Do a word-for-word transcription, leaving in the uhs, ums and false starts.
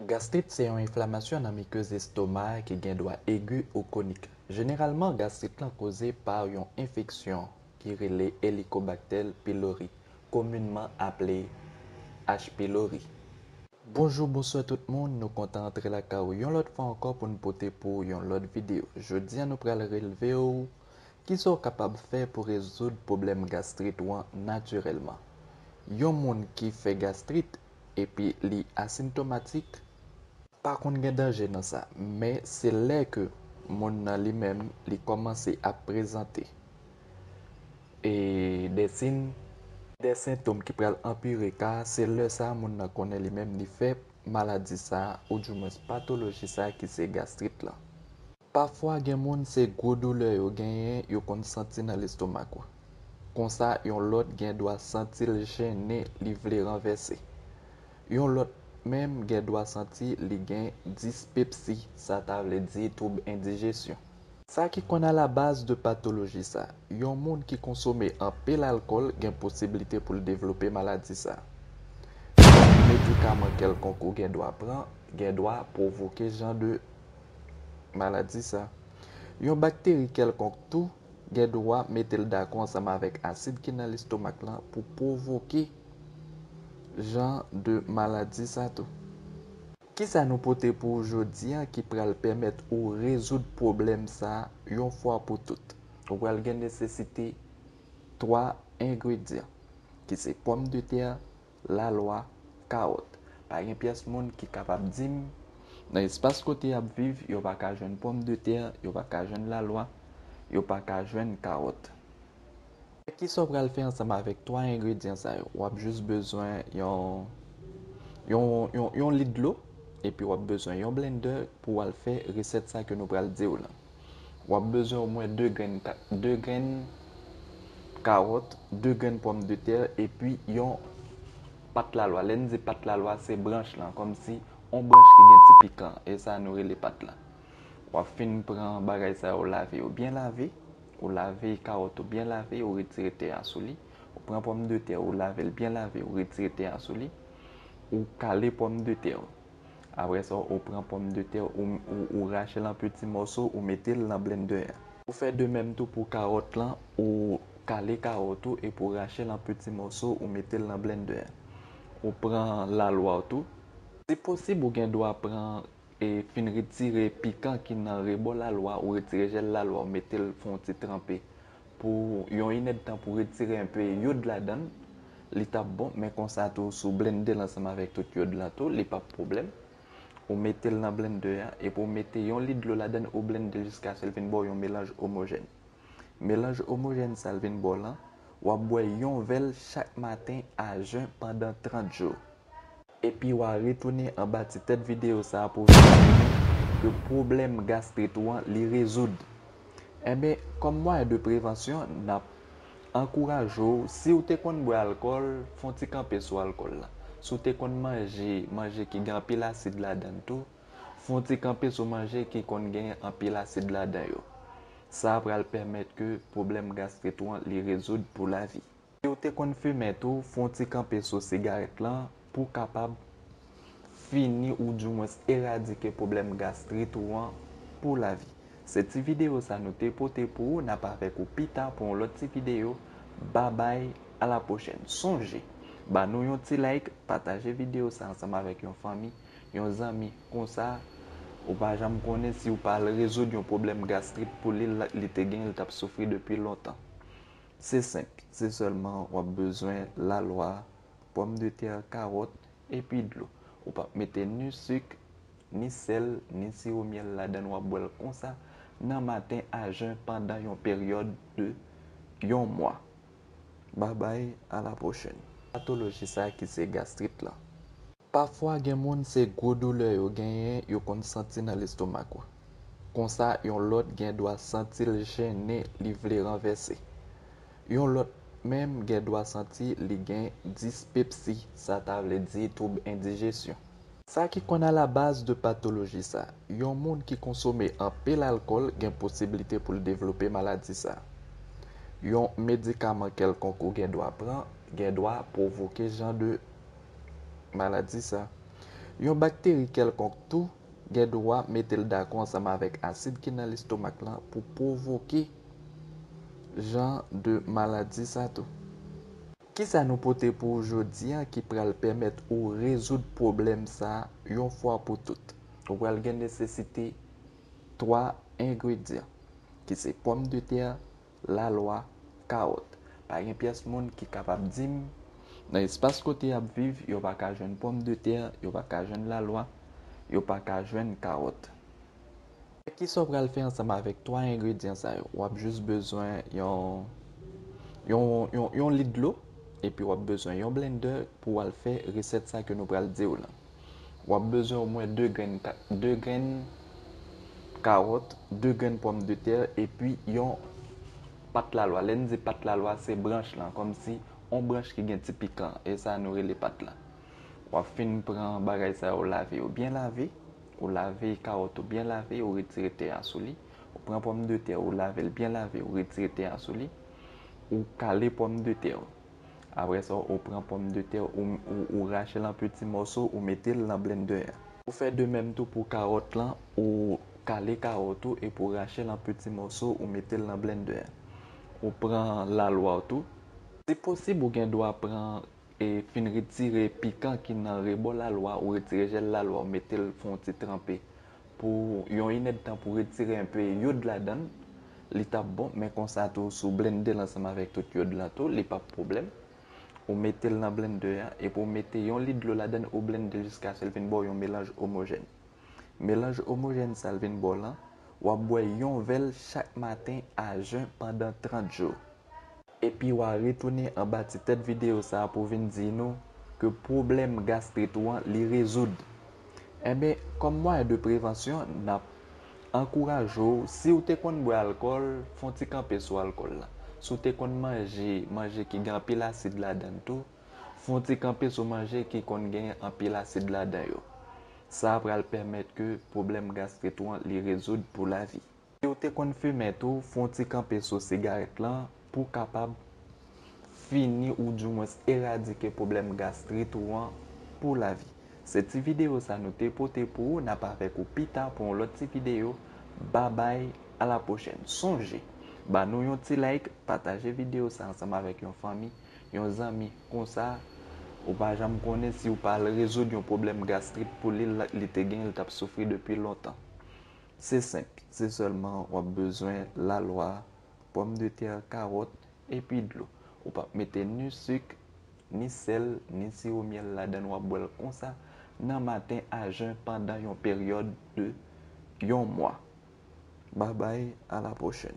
Gastrit se yon enflamasyon nan mikez estoma ki gen dwa egi ou kwonik. Jeneralman, gastrit lan koze pa yon enfeksyon ki rele Helicobacter pylori, kominman aple H. pylori. Bonjou, bonswa tout moun, nou kontan antre lakay ou yon lòt fwa ankò pou n pote pou yon lòt videyo. Jodi a nou pral relve w kisa w kapab fè pou rezoud pwoblèm gastrit ou an natirèlman. Yon moun ki fè gastrit epi li asentomatik, pa konn gen danje nan sa, men se lè ke moun nan li menm li kòmanse ap prezante e de siy, de sentòm ki pral anpire ka, se lè sa moun nan konnen li menm li fè maladi sa, oudimwens patoloji sa ki se gastrit lan. Pafwa gen moun se gwo doulè yo genyen, yo konn santi nan lestomak yo. Konsa, yon lòt gen dwa santi l jennen, li vle ranvèse. Yon lòt menm gen dwa santi li gen dispepsi, sa ta vle di twoub endijesyon. Sa ki konn alabaz de patoloji sa, yon moun ki konsome anpil alkòl gen posiblite pou l devlope maladi sa. Yon medikaman kèlkonk ou gen dwa pran gen dwa pwovoke jan de maladi sa. Yon bakteri kèlkonk tou gen dwa mete l dakò ansanm avèk asid ki nan lestomak lan pou pwovoke jan de maladi sa tou. Kisa nou pote pou ou jodi a ki pral pèmèt ou rezoud pwoblèm sa yon fwa pou tout? Ou pral gen nesesite twa engredyan, ki se pòmdetè, lalwa, kawòt. Pa gen pyès moun ki kapab di m, nan espas kote y ap viv, yo pa ka jwenn pòmdetè, yo pa ka jwenn lalwa, yo pa ka jwenn kawòt. Kisa w pral fè ansanm avèk twa engredyan sa yo? W ap jis bezwen yon, yon, yon, yon lit dlo, epi w ap bezwen yon blendè pou w al fè resèt sa ke nou pral di w lan. W ap bezwen omwen de grenn ka-, de grenn kawòt, de grenn pòmdetè, epi yon pat lalwa. Lè n di pat lalwa, se branch lan, kòmsi yon branch ki gen ti pikan, e sa nou rele pat la. W ap fin pran bagay sa yo, w lave yo byen lave, ou lave kawòt ou byen lave, ou retire tè a sou li, ou pran pòmdetè, ou lave l byen lave, ou retire tè a sou li, ou kale pòmdetè ou. Apre sa, ou pran pòmdetè, ou, ou, ou rache l an piti mòso, ou mete l nan blendè a. Ou fè de menm tou pou kawòt lan, ou kale kawòt ou epi ou rache l an piti mòso, ou mete l nan blendè a. Ou pran lalwa w tou. Si posib, ou gen dwa pran e fin retire pikan ki nan rebò lalwa, ou retire jèl lalwa, ou mete l fè yon ti tranpe pou yon inèdtan pou retire enpe yod ladan l, li t ap bon, men konsa tou, si w blende l ansanm avèk tout yod lan tou, li p ap pwoblèm. Ou mete l nan blendè a, epi w mete yon lit dlo ladan l, ou blende l jiskaske l vin ba w yon melanj omojèn. Melanj omojèn sa l vin ba w lan, w ap bwè yon vè l chak maten a jen pandan trant jou. Epi w a retounen anba ti tèt videyo sa a pou vin di nou ke pwoblèm gastrit ou an, li rezoud. Enben, kòm mwayen de prevansyon, n ap ankouraje w, si w te konn bwè alkòl, fè yon ti kanpe sou alkòl la. Si w te konn manje, manje ki gen anpil asid ladan l tou, fè yon ti kanpe sou manje ki konn gen anpil asid ladan yo. Sa a pral pèmèt ke pwoblèm gastrit ou an, li rezoud pou lavi. Si w te konn fimen tou, fè yon ti kanpe sou sigarèt lan pou w kapab fini oudimwens eradike pwoblèm gastrit ou an pou lavi. Se ti videyo sa nou te pote pou ou, n ap avèk ou pita pou yon lòt ti videyo. Babay, a la pwochèn. Sonje, ba nou yon ti like, pataje videyo sa ansanm avèk yon fanmi, yon zanmi, konsa ou pa janm konnen si w pa al rezoud yon pwoblèm gastrit pou li, li te gen, li t ap soufri depi lontan. Se senp, se sèlman w ap bezwen lalwa, pòmdetè, kawòt, epi dlo. Ou p ap mete ni sik, ni sèl, ni siwo myèl ladan l, w ap bwè l konsa nan maten a jen pandan yon peryòd de yon mwa. Babay, a la pwochèn. Patoloji sa ki se gastrit lan. Pafwa gen moun se gwo doulè yo genyen, yo konn santi nan lestomak yo. Konsa, yon lòt gen dwa santi l jennen, li vle ranvèse. Yon lòt menm gen dwa santi li gen dispepsi, sa ta vle di twoub endijesyon. Sa ki konn alabaz de patoloji sa, yon moun ki konsome anpil alkòl gen posiblite pou l devlope maladi sa. Yon medikaman kèlkonk ou gen dwa pran gen dwa pwovoke jan de maladi sa. Yon bakteri kèlkonk tou gen dwa mete l dakò ansanm avèk asid ki nan lestomak lan pou pwovoke jan de maladi sa tou. Kisa nou pote pou ou jodi a ki pral pèmèt ou rezoud pwoblèm sa a yon fwa pou tout? Ou pral gen nesesite twa engredyan, ki se pòmdetè, lalwa, kawòt. Pa gen pyès moun ki kapab di m, nan espas kote y ap viv, yo pa ka jwenn pòmdetè, yo pa ka jwenn lalwa, yo pa ka jwenn kawòt. Kisa w pral fè ansanm avèk twa engredyan sa yo? W ap jis bezwen yon, yon, yon, yon lit dlo, epi w ap bezwen yon blendè pou w al fè resèt sa ke nou pral di w lan. W ap bezwen omwen de grenn ka-, de grenn kawòt, de grenn pòmdetè, epi yon pat lalwa. Lè n di pat lalwa, se branch lan, kòmsi yon branch ki gen ti pikan, e sa nou rele pat la. W ap fin pran bagay sa yo, lave yo byen lave, ou lave kawòt ou byen lave, ou retire tè a sou li, ou pran pòmdetè, ou lave l byen lave, ou retire tè a sou li, ou kale pòmdetè w. Apre sa, ou pran pòmdetè, ou, ou, ou rache l an piti mòso, ou mete l nan blendè a. Ou fè de menm tou pou kawòt lan, ou kale kawòt ou epi ou rache l an piti mòso, ou mete l nan blendè a. Ou pran lalwa w tou. Si posib, ou gen dwa pran e fin retire pikan ki nan rebò lalwa, ou retire jèl lalwa, ou mete l fè yon ti tranpe pou yon inèdtan pou retire enpe yod ladan l, li t ap bon, men konsa tou, si w blende l ansanm avèk tout yod lan tou, li p ap pwoblèm. Ou mete l nan blendè a, epi w mete yon lit dlo ladan l, ou blende l jiskaske l vin ba w yon melanj omojèn. Melanj omojèn sa l vin ba w lan, w ap bwè yon vè l chak maten a jen pandan trant jou. Epi w a retounen anba ti tèt videyo sa a pou vin di nou ke pwoblèm gastrit ou an, li rezoud. Enben, kòm mwayen de prevansyon, n ap ankouraje w, si w te konn bwè alkòl, fè yon ti kanpe sou alkòl la. Si w te konn manje, manje ki gen anpil asid ladan l tou, fè yon ti kanpe sou manje ki konn gen anpil asid ladan yo. Sa a pral pèmèt ke pwoblèm gastrit ou an, li rezoud pou lavi. Si w te konn fimen tou, fè yon ti kanpe sou sigarèt lan pou w kapab fini oudimwens eradike pwoblèm gastrit ou an pou lavi. Se ti videyo sa nou te pote pou ou, n ap avèk ou pita pou yon lòt ti videyo. Babay, a la pwochèn. Sonje, ba nou yon ti like, pataje videyo sa ansanm avèk yon fanmi, yon zanmi, konsa, ou pa janm konnen si w pa al rezoud yon pwoblèm gastrit pou li, li te gen, li t ap soufri depi lontan. Se senp, se sèlman w ap bezwen lalwa, pòmdetè, kawòt, epi dlo. Ou p ap mete ni sik, ni sèl, ni siwo myèl ladan l, w ap bwè l konsa nan maten a jen pandan yon peryòd de yon mwa. Babay, a la pwochèn.